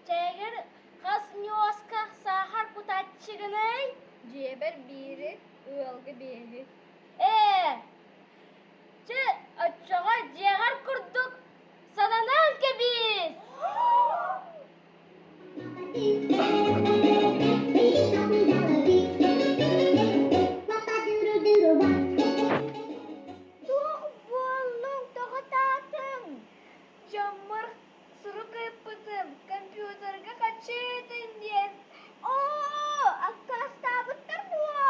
Чэйгэр хас ньуоска саахар кутааччыгыный? Дьиэбэр биири, ыалга биэһи. Ээ, чэ, оччоҕо дьиэҕэр курдук сананан кэбис! Туох буоллуҥ, тоҕо таатыҥ? Дьоммор сурук ыыппытым, компьютерга хаччыытын диэн. Оо, аккаастаабыттар дуо?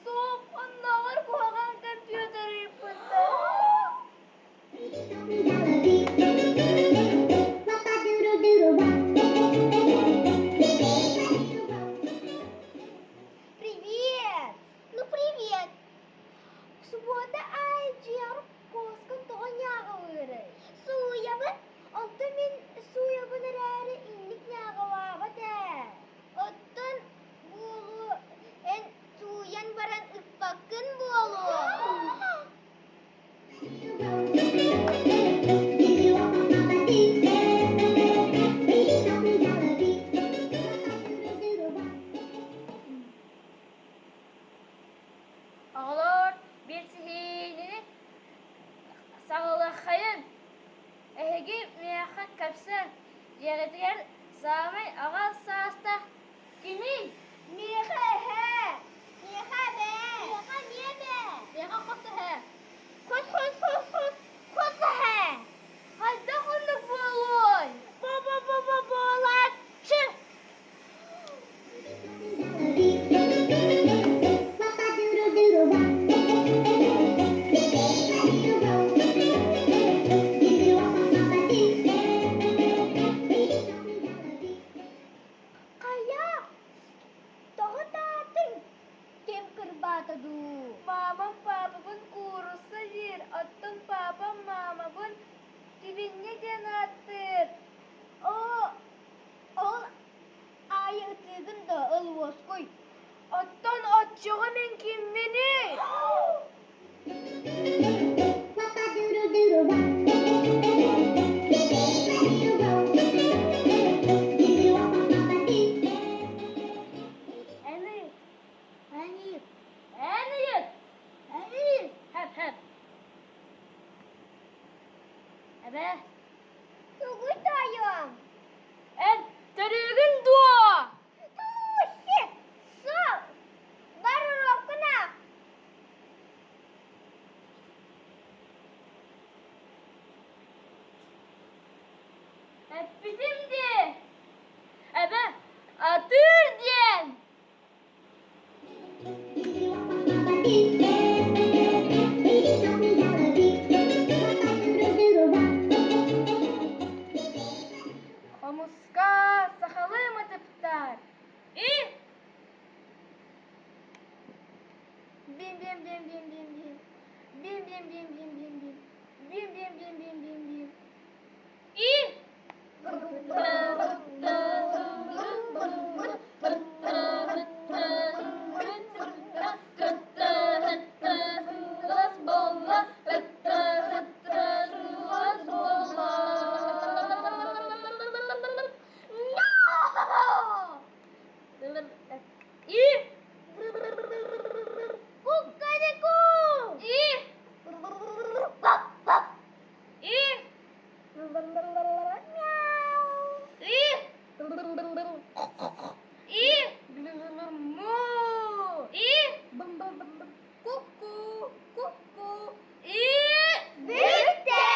Суох, оннооҕор куһаҕан компьютер ыыппыттар. Привет! Ну привет! Суббота аайы дьиэҕэр куоскан тоҕо ньааҕылыырый? Сууйабын, онтон мин сууйабын эрээри инник ньааҕылаабат ээ. Оттон буолуо эн сууйан баран ыкпаккын буолуо. Оҕолоор, билсиһиини саҕалыаххайын. Эһиги миэхэ кэпсээҥ, дьиэҕитигэр саамай аҕа саастаах кимий? Миэхэ эһээ! Миэхэ эбээ! Миэхэ эмиэ эбээ! Миэхэ хос эһээ! Хос хос хос хос хос эһээ! Хайдах оннук буолуой? Бо-бо-бо-бо-буолааччы! Хайа, тоҕо таатыҥ? Ким кырбаата дуу? Маамам паапабын куурусса диир, оттон паапам маамабын сибинньэ диэн ааттыыр. Оо, ол аайы ытыыгын да ыл уоскуй. Оттон оччоҕо мин кимминий? Эн ыйыт. Эн ыйыт. Эн ыйыт. Эн ыйыт. Хэп хэп. Эбээ. Тугуй тоойуом? Эн төрүүгүн дуо? Туси! Суох! Бар уруоккун аах! Эппитим дии! Эбэ, атыыр диэн! Хомуска сахалыы матыптар. И Бим-бим-бим-бим-бим-бим. Бим-бим-бим-бим-бим-бим. Бим-бим-бим-бим-бим-бим. И И Кукареку! И И Мяу! И И Му! И Ку-ку! Ку-ку! И Бүттэ!